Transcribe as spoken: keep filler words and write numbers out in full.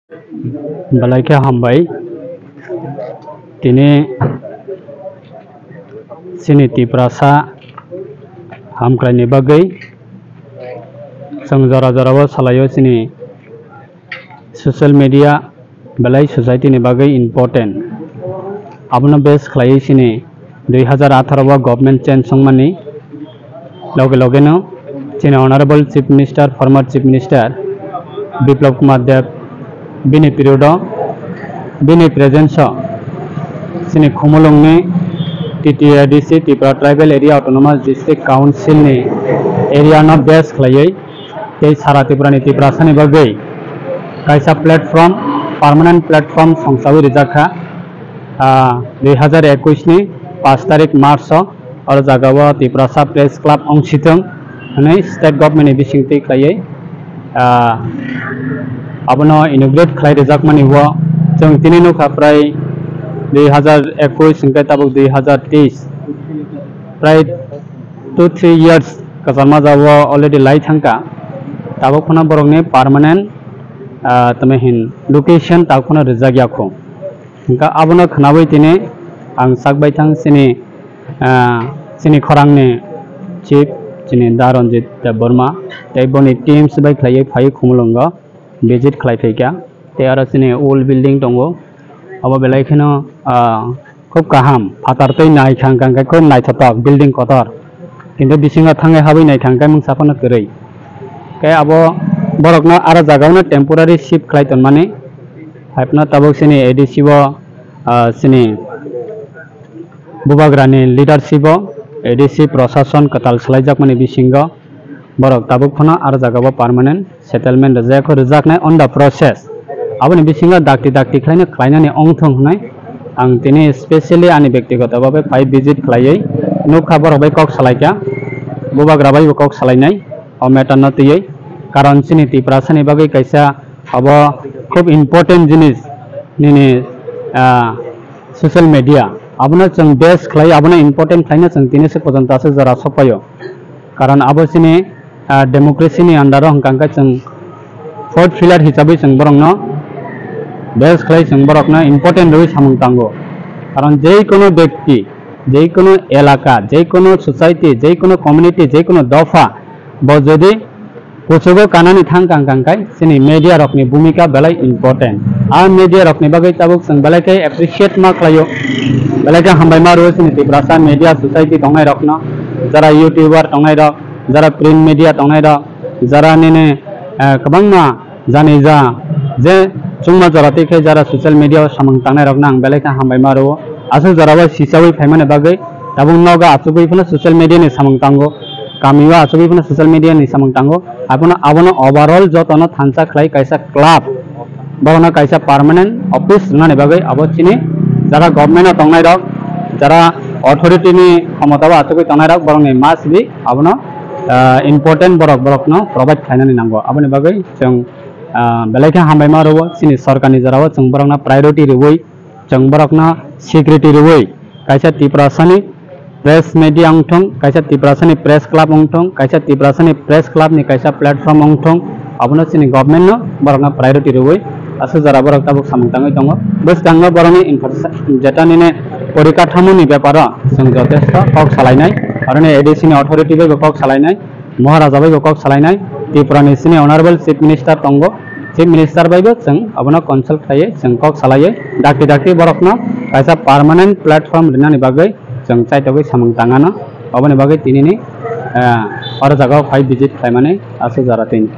Belai khe hambai. Tini chini Tiprasa hamkraini bagwi chwng jora jorao salaio chini social media belai society ni bagwi important. Abono base khlaiwi chini dui hazar atharo o government change wngmani loge loge no chini Honorable Chief Minister, former Chief Minister Biplab Kumar Deb, bini period o, bini presence o chini Khumulwng ni T T A D C, Tripura Tribal Area Autonomous District Council ni area no base khlaiwi tei sara Tripura ni Tiprasa ni bagwi kaisa platform, permanent platform songchawi rijak kha, ah, dui hazar ekush ni pash tarik March o, oro jaga o Tiprasa Press Club wng sithwng hwnwi state government ni bisingtwi khlaiwi, ah, abono inaugurate khlai rijakmani o chwng tini nukha prai dui hazar ekush hwnkhe tabuk dui hazar teis, prai two three years kwchangma jagao already lai thangkha, tabuk phano borokni permanent, ah, tamo hin location tabuk phano rijak ya kho. Hwnkha abono khwnawi tini ang sak bai thang chini, ah, chini khorangni chief chini Da Ranjit Debbarma tei boni teams bai khlaiwi phaiwi Khumulwngo visit khlai phaikha. Tei aro chini old building tongo, abo belai kheno, ah, khub kaham, phatar tei naithang kha hwnkhe khub naithothok building kotor, kintu bisingo thangwi habwi naithang hwnkhe mungsa phano kwrwi. Khe abo borokno aro jagao no temporary shift khlai tonmani, hai phano tabuk chini A D C o, ah, chini Bubagrani leadership o A D C prosason kwtal swlaijakmani bisingo borok tabuk phano aro jagao permanent settlement rwjak kho, rwjaknai on the process. Aboni bisingo dakti dakti khlaino khlainani wngthong hwnwi ang tini specially ani bektigoto bhabe phai visit khlaiwi nukha, borok bai kok salaikha, Bubagra bai bo kok salainai o matter no twiwi, karon chini Tiprasa ni bagwi kaisa abo khub important jinis nini, ah, social media, abono chwng base khlai, abono important khlaino chwng tini se pojonto aswk jora sokpaio. Karon abo chini, ah, democracy ni under o hwnkha hwnkhe chwng fourth pillar hisabwi chwng borokno base khlai, chwng borokno important rwui samung tango. Karon jeikono bekti, jeikono elaka, jeikono society, jeikono community, jeikono dopha bo jodi kuchugo kanani thang kang kang khai chini media rokni bhumika belai important. A media rokni bagwi tabuk chwng belai khe appreciate ma khlaio, belai khe hambai ma rwo chini Tiprasa media society tongnai rokno, jara YouTuber tongnai rok, jara print media tongnai rok, jara nini, eh, kwbangma jani ja je chwngma jora twi khe jara social media o samung tangnai rokno ang belai khe hambai ma rwo. Aswk jora o sichawi phaimani bagwi tabuk nogo achugwi phano social media ni samung tango, kami o achugwi phano social media ni samung tango. Abono, abono overall jotono thansa khlai kaisa club, bono kaisa permanent office rwnani bagwi abo chini jara government o tongnai rok, jara authority ni khomota o achugwi tongnai rok, borokni must be abono, ah, important borok, borokno provide khlainani nango. Aboni bagwi chwng, ah, belai khe hambai ma rwo, chini sorkarni jorao chwng borokno priority rwui, chwng borokno security rwui, kaisa Tiprasani press media wngthong, kaisa Tiprasani press club wngthong, kaisa Tiprasani press club ni kaisa platform wngthong, abono chini government no borokno priority rwui aswk jora borok tabuk samung tangwi tongo. Bwskango borokni infrastructure, jeta nini porikathamo ni beparo chwng jotesto kok salainai, aroni A D C ni authority bai bo kok salainai. Maharaja bai bo kok salainai, Tripura ni sini Honorable Chief Minister tongo, Chief Minister bai bo chwng abono consult khlaiwi chwng kok salaiwi dakti dakti borokno kaisa permanent platform rinani bagwi chwng chaitogwi samung tangano. Aboni bagwi tinini, eh, oro jagao phai visit khlaimani aswk jora tini.